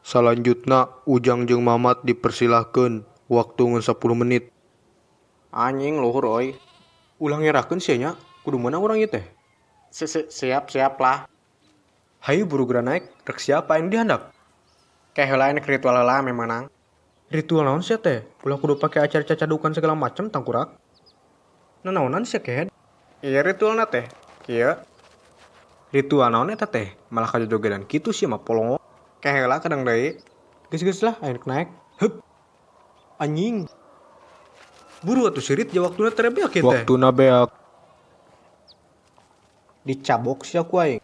Salanjutna Ujang jeung Mamat dipersilahkeun, waktu ngan 10 menit. Anjing, luhur euy. Ulah ngerakeun sia nya, kudu meunang urang ieu teh. Siap siap lah. Hayu buru geura naek, rek siapa anu di handap? Ke heula, ini ritual heula meh meunang. Ritual naon sia teh? Ulah kudu pake acara cacadukan segala macem tangkurak. Nanaonan sia, kehed? Iya, ritualna teh kieu. Ritual naon eta teh? Malah kajojogedan kitu sia mah, polongo. Ke heula, kadang deui. Geus, geus lah, ayo naek. Hup. Anjing. Buru atuh sirit ja, waktuna tere beak ieu teh. Waktuna beak. Dicabok sia ku aing.